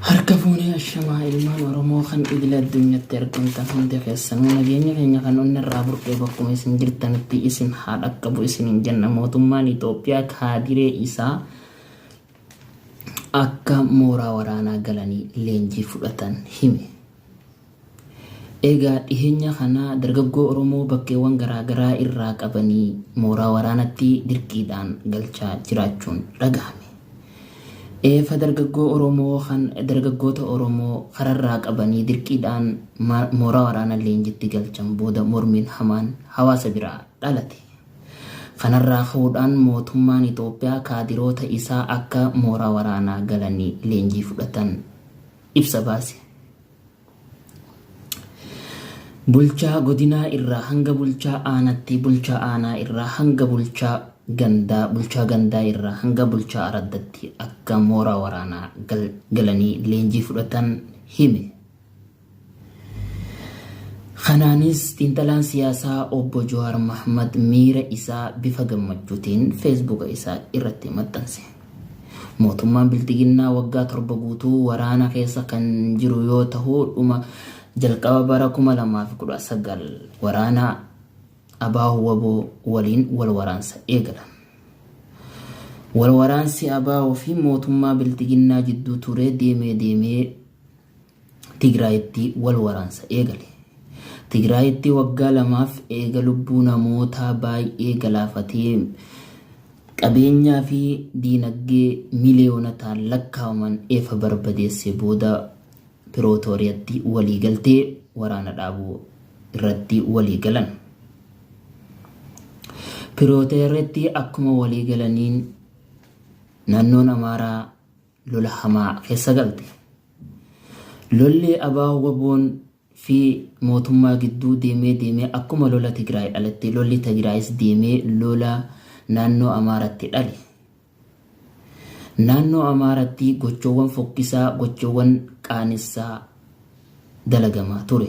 Harka fuunee ashamaa ilmaan Oromoo kan idila addunyaatti argamtan hundi keessanuu nageenya keenya kan onni irraa burqee bakkuma isin jirtanitti isin haa dhaqqabu isiniin jenna. Mootummaan Itoophiyaa kaadiree isaa akka mooraa waraanaa galanii leenjii fudhatan hime. Egaa dhiheenya kana dargaggoo Oromoo bakkeewwan garaa garaa irraa qabanii mooraa waraanatti dirqiidhaan galchaa jiraachuun dhagahame. Eefa dargaggoo Oromoo kan dargaggoota Oromoo kararraa qabanii dirqiidhaan mooraa waraana leenjitti galchan booda mormiin hamaan hawaasa biraa dhalate. Kanarraa ka'uudhaan mootummaan Itoophiyaa kaadiroota isaa akka mooraa waraanaa galanii leenjii fudhatan ibsa baase. Bulchaa godinaa irraa hanga bulchaa aanatti, bulchaa aanaa irraa hanga bulchaa gandaa, bulchaa gandaa irraa hanga bulchaa araddatti akka mooraa waraanaa galanii leenjii fudhatan hime. Kanaanis xiinxalaan siyaasaa Obbo Jawaar Mahmad miira isaa bifa gammachuutiin feesbuuka isaa irratti maxxanse. Mootummaan Bilxiginnaa waggaa 7 guutuu waraana keessa kan jiru yoo tahu dhuma jalqaba bara 2019 waraana Abo-wbo waliin wal waraansa eegalan. Wal waraansi abo fi mootummaa Bilxiginnaa jidduu ture deemee deemee Tigraayitti wal waraansa eegale. Tigraayitti waggaa lamaaf eega lubbuu namootaa baay'ee galaafatee qabeenyaa fi diinaggee miliyoonotaan lakkaawaman efa barbadeessee booda Pirootooriyatti walii galtee waraana dhaabuu irratti walii galan. Pirootooriyatti akkuma walii galaniin naannoon Amaaraa lola hamaa keessa galte. Lolli ABO-WBOn fi mootummaa gidduu deemee deemee akkuma lola Tigraay dhaletti lolli Tigraayis deemee lola naannoo Amaaratti dhale. Naannoo Amaaratti gochoowwan fokkisaa, gochoowwan qaanessaa dalagamaa ture.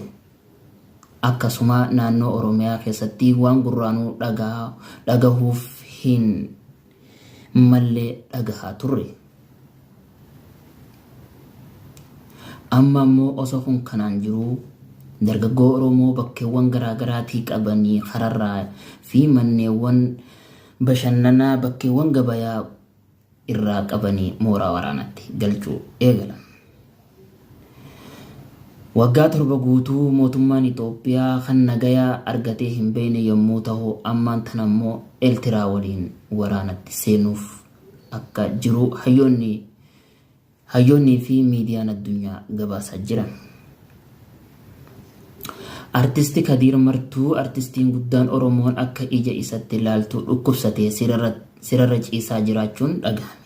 Akkasuma naannoo Oromiyaa keessatti waan gurraanuu dhagahuuf hin mallee dhagahaa turre. Amma ammoo osoo kun kanaan jiruu dargaggoo Oromoo bakkeewwan garaa garaatii qabanii kararraa fi manneewwan bashannanaa bakkeewwan gabayaa irraa qabanii mooraa waraanaatti galchuu eegalan. Waggaa 7 guutuu mootummaan Itoophiyaa kan nagaya argatee hin beekne yommuu tahu ammaan tana immoo Eeltiraa waliin waraanatti seenuuf akka jiru hayyoonni hayyoonnii fi miidiyaan addunyaa gabaasaa jiran. Artisti Kadiir Martuu artistiin guddaan Oromoon akka ija isatti laaltu dhukkubsatee sirarra ciisaa jiraachuun dhagahame.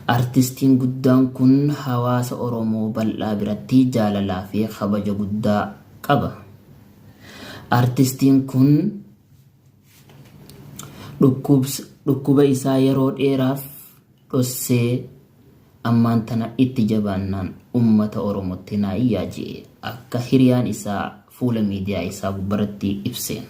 Artistiin guddaan kun hawaasa Oromoo bal'aa biratti jaalalaa fi kabaja guddaa qaba. Artistiin kun dhukkuba isaa yeroo dheeraaf dhossee ammaan tana itti jabaannaan ummata Oromootti naa iyyaa je'e akka hiriyaan isaa fuula miidiyaa isaa gubbaratti ibseen.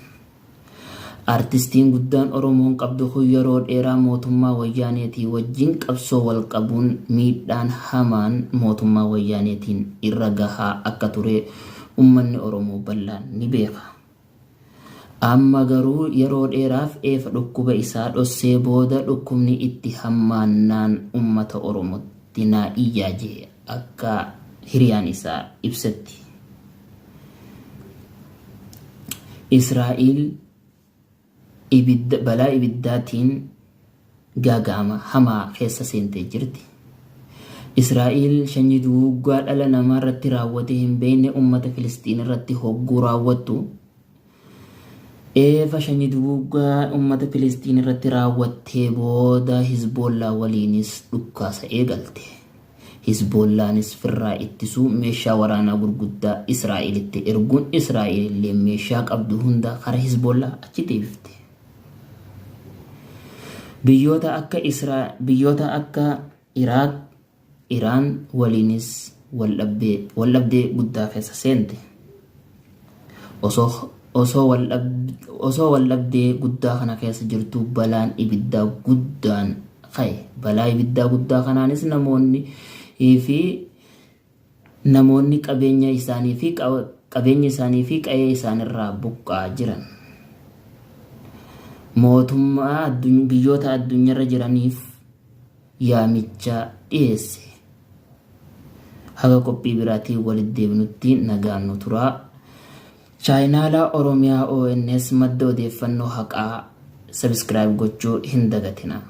Artistiin guddaan Oromoon qabdu kun yeroo dheeraa mootummaa Wayyaaneetii wajjin qabsoo wal qabuun miidhaan hamaan mootummaa Wayyaaneetiin irra gahaa akka ture ummanni Oromoo bal'aan ni beeka. Amma garuu yeroo dheeraaf eefa dhukkuba isaa dhossee booda dhukkubni itti hammaannaan ummata Oromootti naa iyyaa je'e akka hiriyaan isaa ibsetti. Israa'iil ibidda, balaa ibiddaatiin gaaga'ama hamaa keessa seentee jirti. Israa'iil sanyii duguuggaa dhala namaa irratti raawwatee hin beekne ummata Filisxiin irratti hogguu raawwattu, eefa sanyii duguuggaa ummata Filisxiin irratti raawwattee booda Hizboollaa waliinis dhukkaasa eegalte. Hizboollaanis firraa ittisuu meeshaa waraanaa gurguddaa Israa'elitti erguun Israa'elillee meeshaa qabdu hunda kara Hizboollaa achi deebifte. Biyyoota akka Isra biyyoota akka Iraaq, Iraan waliinis waldhabdee waldhabdee guddaa keessa seente. Osoo osoo waldhab osoo waldhabdee guddaa kana keessa jirtuu balaan ibiddaa guddaan ka'e. Balaa ibiddaa guddaa kanaanis namoonni fi namoonni qabeenya isaanii fi qabeenya isaanii fi qa'ee isaanirraa buqqa'aa jiran mootummaa biyyoota addunyaarra jiraniif yaamicha dhiyeesse. Haga qophii biraatiin walitti deebinutti nagaan nu turaa. Chaayinaala Oromiyaa ONS madda odeeffannoo haqaa subscribe gochuu hin dagatinaa.